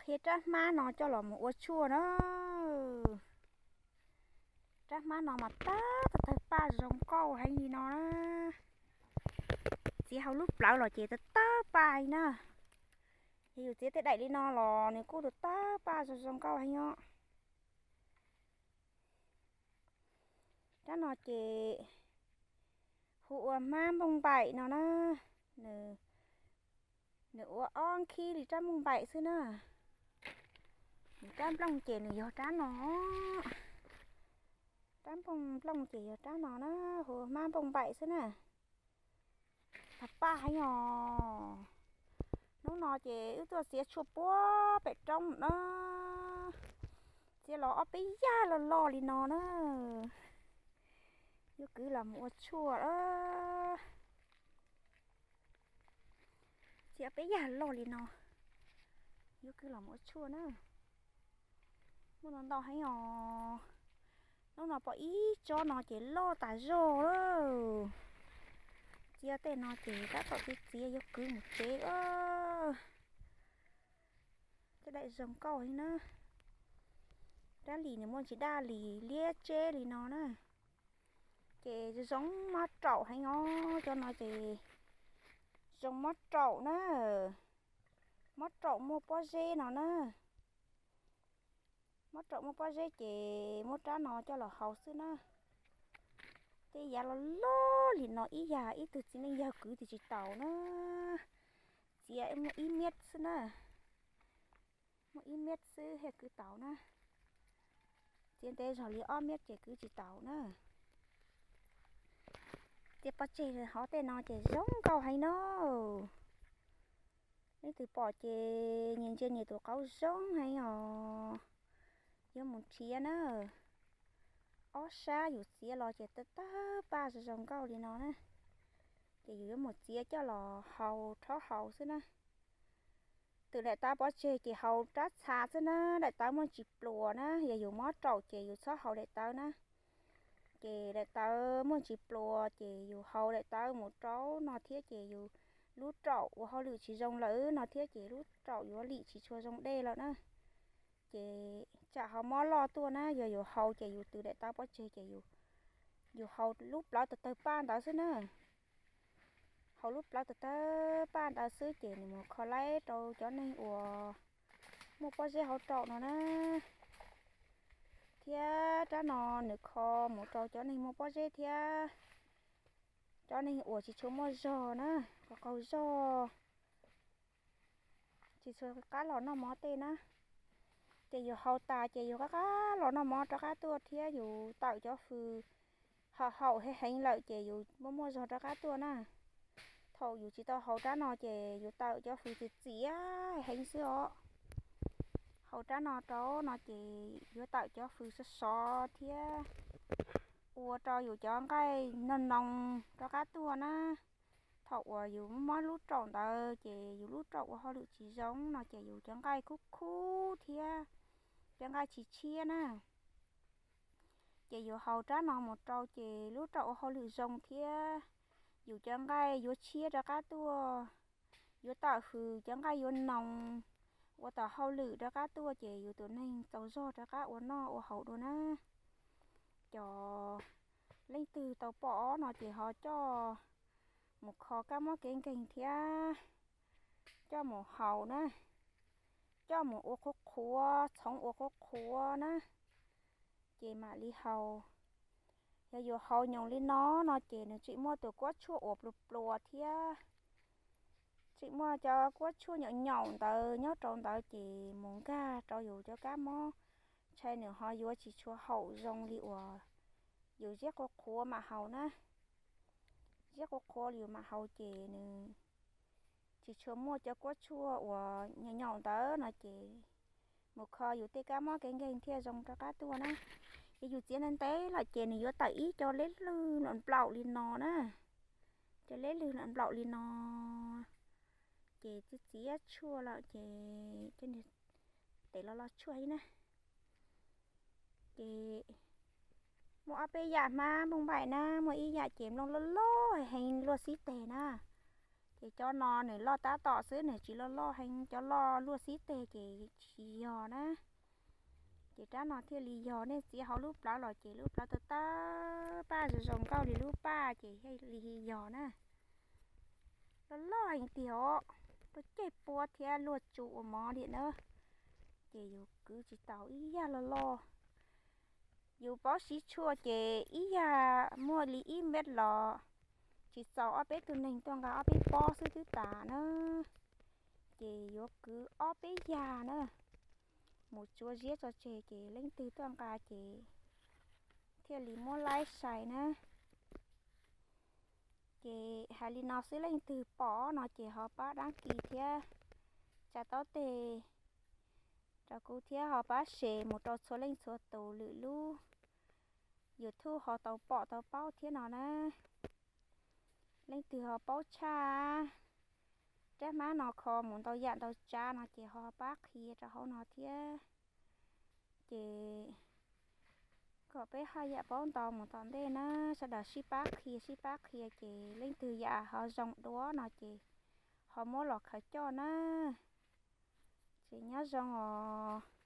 qhia rab hmab no coj los mus ua tshuaj na. Rab hmab no mas tawg tawg paj zoo nkauj heev li no na. Txiav hauv lub plawv los ces tawg tawg paj heev na. Yog yus txiav tej daim li no los nws kuj tawg tawg paj zoo zoo nkauj heev os. Rab no ces hu ua hmab nplooj npaim no na. Nws ua ob nkhib li rab nplooj npaim xwb na. Nws rab nplooj ces nws yog rab no. Rab nplooj nplooj ces yog rab no na, hu ua hmab nplooj npaim xwb na. Tawg paj heev os. Hnub no ces wb tuaj txiav tshuaj puag pem roob na. Txiav los ob peb yag loj loj li no na. Yuav kwv los mus ua tshuaj. Txiav ob peb yag loj li no, yuav kwv los mus ua tshuaj na. Muaj ntau ntau heev os. Hnub no pom ib tsob no ces loj tas zog lawm. Txiav tej no ces tab tom txiav txiav yuav kwv mus tsev. Tej daim zoo nkauj heev na. Rab lis nws muaj ntsis daj lis liab tseb li no na. Ces zoo mob raum heev os, cov no ces zoo mob raum na. Mob raum muaj pob zeb no na. Mob raum muaj pob zeb ces muab rab no coj los haus xwb na. Tej yav loj loj li no ib yam ib tug txiv neej yawg kwv tsis taus na. Txiav muaj ib miab xwb na. Muaj ib miab xwb thiaj kwv taus na. Txiav ntev zog li ob miab ces kwv tsis taus na. Txiav pov tseg hov tej no ces zoo nkauj heev na. Leej twg pom ces nyias ntsia nyias tus qauv zoo heev os. Yuav mus nrhiav na. Ob sab yus txiav los ces tawg tawg paj zoo zoo nkauj li no na. Ces yus yuav mus txiav coj los haus rhaub haus xwb na. Twm daim tawv pov tseg ces haus rab txha xwb na, daim tawv muaj ntsis pluas na, yog yus mob raum ces yus txhob haus daim tawv na. Ces daim tawv muaj ntsis pluas ces yus haus daim tawv mus rau no thiab ces yus lub raum ua hauj lwm tsis zoo lawm no thiab ces lub raum yuav lim tsis tshua zoo dej lawm na. Ces tsam ho mob loj tuaj na, yog yus haus ces yus twm daim tawv pov tseg ces yus haus lub plawv tawg tawg paj ntawd xwb na. Haus lub plawv tawg tawg paj ntawd xwb ces nws mus kho laib rau cov neeg uas muaj pob zeb hauv raum no na. Thiab rab no nws kho mus rau cov neeg muaj pob zeb thiab cov neeg uas tsis tshua muaj zog na, qaug qaug zog, tsis tshua qab los noj mov tej na. Ces yus haus tas ces yus qab qab los noj mov rov qab tuaj thiab yus tawm cov fws haum haum heev heev lawm ces yus muaj muaj zog rov qab tuaj na. Thaum yus tsis tau haus rab no ces yus tawm cov fws txias txias heev xwb os. Haus rab no rau no ces yuav tawm cov fws sov sov thiab ua rau yus cov nqaij no noo rov qab tuaj na. Thaum uas yus mob lub raum ntawd ces yus lub raum ua hauj lwm tsis zoo no ces yus cov nqaij khub khub thiab cov nqaij tsis tshiab na. Ces yus haus rab no mus rau ces lub raum ua hauj lwm zoo thiab yus cov nqaij yuav tshiab rov qab tuaj, yuav tawm fws cov nqaij yuav noo, ua tau hauj lwm rov qab tuaj ces yus tus neeg txaus zog rov qab ua noj ua haus dua na. Cov leej twg tau pom no ces ho coj mus kho kab mob kev nkeeg thiab coj mus haus na, coj mus ua qhuav qhuav, txhoov ua qhuav qhuav na, ces mam li haus. Yog yus haus nyoos li no no ces nws tseem muaj tus kuab tshuaj uas pluas pluas thiab, tseem muaj cov kuab tshuaj nyaum nyaum ntawd nyob rau ntawd ces mus nkag rau yus cov kab mob, ntshai nws ho yuav tsis tshua haum zoo li uas yus ziab qhuav qhuav mam haus na. Ziab qhuav qhuav yus mam haus ces nws tsis tshua muaj cov kuab tshuaj uas nyaum nyaum ntawd no ces mus kho yus tej kab mob kev nkeeg thiaj zoo rov qab tuaj na. Ces yus txiav ntev ntev lawm ces nws yuav tawm ib co leb lwg nplaum li no na. Cov leb lwg nplaum li no ces txiav txiav tshuaj lawm ces coj tes los los tshuaj heev na. Ces muaj ob peb yam hmab nplooj npaim na, muaj ib yam ces nplooj loj loj heev luaj xib teg na. Ces cov no nws loj tab tom xwb, nws tsis loj loj heev, cov loj luaj xib teg ces tsis yog na. Ces rab no thiaj li yog, nej txiav hauv lub plawv los ces lub plawv tawg tawg paj zoo zoo nkauj li lub paj ces thiaj li yog na. Loj loj heev tiag os, luaj ceg puab thiab luaj tsu ua mov li na. Ces yus kwv tsis tau ib yam loj loj. Yus pob siv tshuaj ces ib yam muaj li ib mev los tsis txaus ob peb tug neeg tuaj nqa ob peb pob xwb twb tas na. Ces yuav kwv ob peb yam na, mus tsuav ziab tso tseg ces leej twg tuaj nqa ces thiaj li muab laib sai na. Ces hais li no xwb, leej twg pom no ces ho pab dab kis thiab tsa taub teg rau kuv thiab ho pab share mus rau txhua leej txhua tus lwm lub YouTube ho tau pom tau paub thiab no na. Leej twg ho paub tshaj rab hmab no kho mus ntau yam ntau tsav no ces ho pab qhia rau hauv no thiab. Ces kom peb haj yam paub ntau mus tom ntej na, sawv daws sib pab qhia sib pab qhia ces leej twg yam ho zoo dua no ces ho muab los khaws coj na. Ces nyob zoo os.